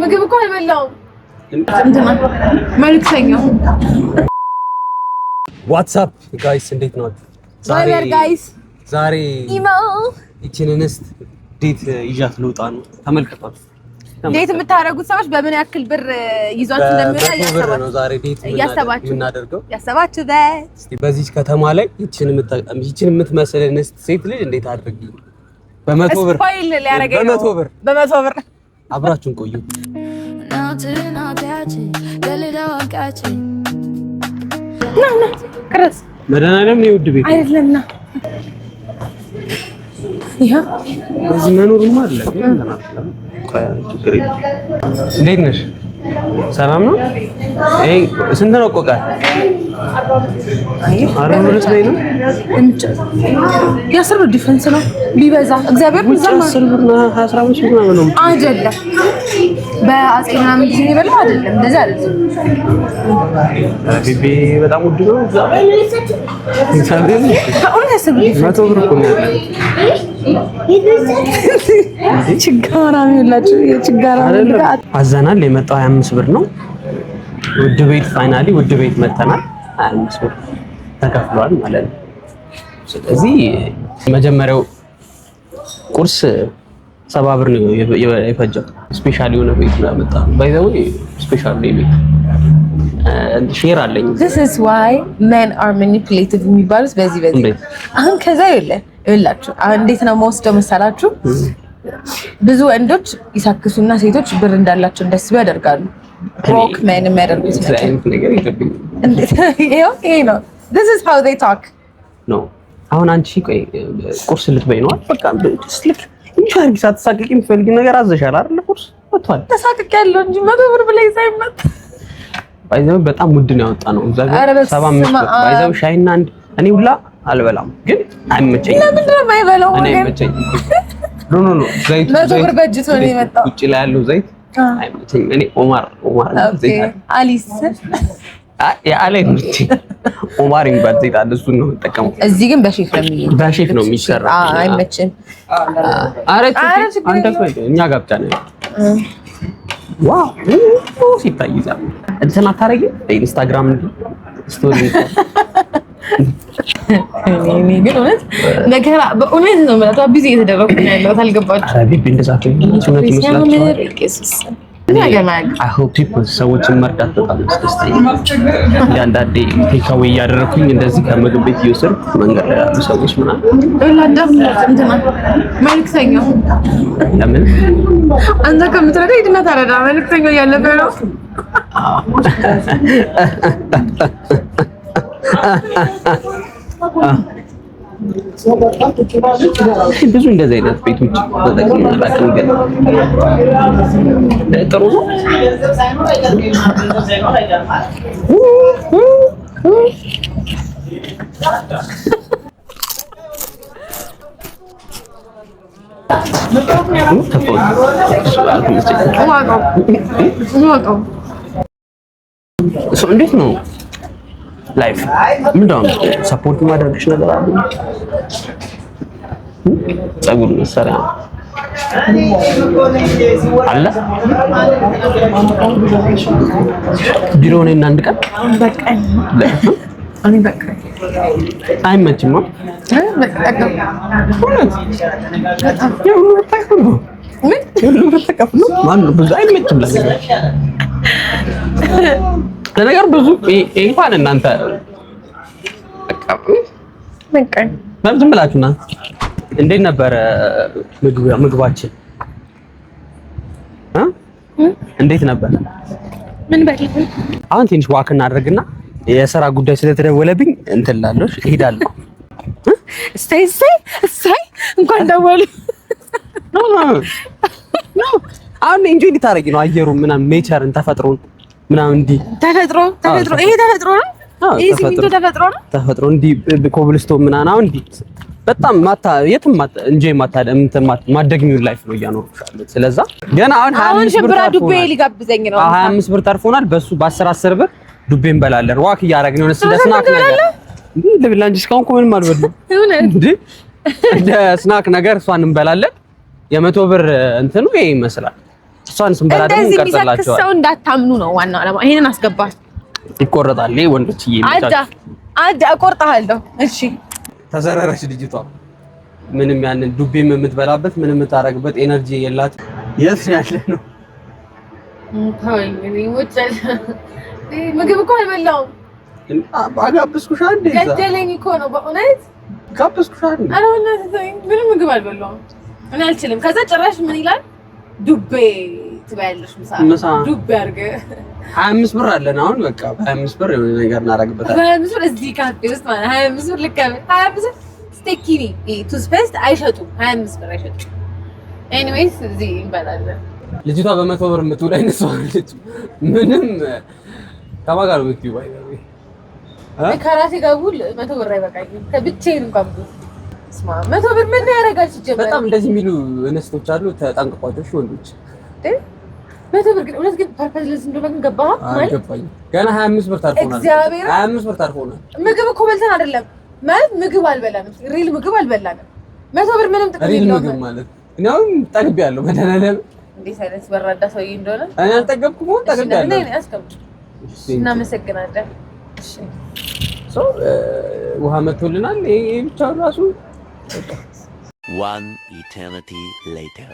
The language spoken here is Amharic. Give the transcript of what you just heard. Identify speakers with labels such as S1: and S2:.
S1: ምግብ እኮ አልበላሁም። መልክተኛው
S2: What's up guys፣ እንዴት ናችሁ?
S1: ዛሬ guys
S2: ዛሬ ይችን እንስት date ይዣት ልውጣ ነው። ተመልከቷት።
S1: Date የምታደርጉት ሰዎች በምን ያክል ብር ይዟችሁ እንደሚወጣ
S2: እያሰባችሁ ነው። ዛሬ date የምናደርገው
S1: ያሰባችሁበት።
S2: እስቲ በዚች ከተማ ላይ ይችን የምትመስል እንስት ሴት ልጅ እንዴት አድርጊ በ100 ብር
S1: Spoil ሊያደርገኝ ነው።
S2: በ100 ብር
S1: በ100 ብር
S2: አብራችሁን ቆዩ።
S1: ና ና ቅረጽ።
S2: መድኃኒዓለም ነው ውድ ቤት
S1: አይደለም ና ይሄ
S2: በዚህ መኖርማ አለ ግን እንዴት ነሽ? ሰላም ነው? ይሄ ስንት ነው? ቆቃ 42 ላይ ነው።
S1: የ10 ብር difference ነው ቢበዛ። እግዚአብሔር
S2: 10 ብር ነው፣ 15 ብር ነው
S1: አይደለም። በአፄ ምናምን ጊዜ የበላው አይደለም፣ እንደዚህ አይደለም።
S2: ቢቢ በጣም ውድ ነው። እግዚአብሔር
S1: በእውነት 10 ብር
S2: 100 ብር እኮ ነው ያለው።
S1: ችጋራም ይላችሁ የችጋራም
S2: አዘናል። የመጣው 25 ብር ነው። ውድ ቤት finally ውድ ቤት መተናል። 25 ብር ተከፍሏል ማለት ነው። ስለዚህ መጀመሪያው ቁርስ 70 ብር ነው የፈጀው። Special የሆነ ቤት ነው ያመጣ። By the way special ነው ቤት share አለኝ።
S1: This is why men are manipulative የሚባሉት በዚህ በዚህ አሁን ከዛ ይለ ይላችሁ አሁን እንዴት ነው መወስደው መሰላችሁ? ብዙ ወንዶች ይሳክሱና ሴቶች ብር እንዳላቸው እንዲያስቡ ያደርጋሉ። Broke men የሚያደርጉት
S2: ነገር
S1: ይሄ ነው። This is how they talk.
S2: No፣ አሁን አንቺ ቆይ ቁርስ ልትበይ ነው። በቃ ልክ እንጂ አድርጊ፣ ሳትሳቀቂ የምትፈልጊው ነገር አዘሻል አይደል? ቁርስ ወጥቷል።
S1: ተሳቅቄያለሁ እንጂ 100 ብር ብለህ ሳይመጣ
S2: By the way በጣም ውድ ነው ያወጣ ነው። እዛ ጋር 75 ብር by the way ሻይና አንድ እኔ ሁላ አልበላም፣ ግን አይመቸኝም።
S1: ለምንድን ነው የማይበላው?
S2: እኔ አይመቸኝም። No, no, no፣ ዘይቱ
S1: 100 ብር በእጅቶ ነው የመጣው።
S2: ውጭ ላይ ያለው ዘይት አይመቸኝም። እኔ ኦማር ኦማር ዘይት
S1: አሊስ
S2: የአለ ኦማር የሚባል ዘይት አለ። እሱን ነው የምጠቀመው።
S1: እዚህ ግን በሼፍ ነው
S2: በሼፍ ነው የሚሰራው።
S1: አይመችም።
S2: ኧረ አንተ እኛ ጋር ብቻ ነው። Wow ሲታይ ይዛ እንትን አታረጊም? ኢንስታግራም story
S1: እኔ ግን እውነት መከራ በእውነት ነው የምላቸው። Busy እየተደረኩ ነው ያለሁት። አልገባችሁም?
S2: ኧረ baby እንደዛ እውነት ይመስላችኋል? I hope people ሰዎችን መርዳት በጣም ያስደስተኛል። አንዳንዴ take away እያደረኩኝ እንደዚህ ከምግብ ቤት እየወሰድኩ መንገድ ላይ ያሉ ሰዎች ምናምን
S1: መልክተኛው
S2: ለምን
S1: አንተ ከምትረዳ ሂድና ተረዳ። መልክተኛው እያለፈ ነው።
S2: ብዙ እንደዚህ አይነት ቤቶች ተጠቅሜ አላውቅም፣ ግን ጥሩ ነው። እንዴት ነው life? ምንድን ነው support ማድረግሽ ነገር አለ? ፀጉር መሰሪያ አለ ቢሮ ነኝ አንድ ቀን አይመችም። ብዙ አይመችም። ለነገር ብዙ እንኳን እናንተ ዝም ብላችሁ እናንተ እንዴት ነበረ ምግባችን? እንዴት ነበር?
S1: ምን በል
S2: አሁን ትንሽ walk እናደርግና የስራ ጉዳይ ስለተደወለብኝ እንትን እላለሁ እሄዳለሁ።
S1: እሰይ እሰይ እሰይ እንኳን ደወሉ።
S2: No, no, no፣ አሁን enjoy እንድታረጊ ነው አየሩ ምናምን nature ን ተፈጥሮን ምናምን እንዲህ
S1: ተፈጥሮ ተፈጥሮ ይሄ ተፈጥሮ ነው። ይሄ ሲሚንቶ ተፈጥሮ ነው።
S2: ተፈጥሮ እንዲህ ኮብልስቶን ምናምን አሁን እንዲህ በጣም ማታ የትም ማታ enjoy ማታ እንትን ማደግሚውን life ነው እያኖርኩሽ ያለሁት። ስለዛ ገና አሁን 25 ብር
S1: ሽምብራ ዱቤ ሊጋብዘኝ ነው።
S2: 25 ብር ተርፎናል። በሱ በ10 10 ብር ዱቤ እንበላለን። Walk እያደረግን ነው። እንደ snack ነገር እንዴ ልብላ እንጂ እስካሁን እኮ ምንም አልበላም። እንዴ እንደ snack ነገር እሷን እንበላለን። የ100 ብር እንትኑ ይሄ ይመስላል። እሷን ስንበላ ደግሞ
S1: እንደዚህ የሚሰክስ
S2: እንቀርጽላቸዋለን።
S1: ሰው እንዳታምኑ ነው ዋናው ዓላማ። ይሄንን አስገባ።
S2: ይቆረጣል። ይሄ ወንዶች
S1: አዳ አዳ እቆርጥሃለሁ። እሺ።
S2: ተዘረረች ልጅቷ። ምንም ያንን ዱቤም የምትበላበት ምንም የምታረግበት energy የላት። የት ነው ያለ ነው?
S1: ምግብ እኮ አልበላሁም።
S2: አጋብዝኩሽ አንዴ እዛ።
S1: ገደለኝ እኮ ነው በእውነት።
S2: ጋብዝኩሽ አንዴ።
S1: ኧረ በእናትህ ተወኝ። ምንም ምግብ አልበላሁም፣ እኔ አልችልም። ከዛ ጭራሽ ምን ይላል፣ ዱቤ ትበያለሽ ምሳ።
S2: ምሳ።
S1: ዱቤ አድርገህ።
S2: 25 ብር አለን አሁን። በቃ በ25 ብር የሆነ ነገር እናደርግበታለን።
S1: በ25 ብር እዚህ ካፌ ውስጥ ማለት 25 ብር ልክ 25 ብር ስቴኪኒ toothpaste አይሸጡም። 25 ብር አይሸጡም። Anyways እዚህ እንበላለን።
S2: ልጅቷ በ100 ብር የምትውል አይነት ሰው አለች። ምንም ከማን ጋር ነው የምትይው? By the way
S1: ከራሴ ጋር ውል 100 ብር አይበቃኝም። ከብቻዬን እንኳን ብውል ስማ 100 ብር ምን ያደርጋል ሲጀመር?
S2: በጣም እንደዚህ የሚሉ እንስቶች አሉ። ተጠንቅቋቸው እሺ ወንዶች።
S1: 100 ብር ግን እውነት ግን purposeless እንደሆነ ግን ገባህ ማለት
S2: አልገባኝም። ገና 25 ብር ታርፎናል።
S1: እግዚአብሔር።
S2: 25 ብር ታርፎናል።
S1: ምግብ እኮ በልተን አይደለም ማለት ምግብ አልበላንም። Real ምግብ አልበላንም። 100 ብር ምንም ጥቅም
S2: Real
S1: የለውም።
S2: ምግብ ማለት እኔ አሁን ጠግቤያለሁ። መድኃኒዓለም
S1: እንዴት አይነት በራዳ ሰውዬ እንደሆነ።
S2: እኔ አልጠገብኩም። አሁን ጠግቤያለሁ።
S1: እሺ፣ አስቀምጥ። እናመሰግናለን። እሺ።
S2: So ውሃ መጥቶልናል። ይሄ ብቻ ራሱ
S3: One eternity later.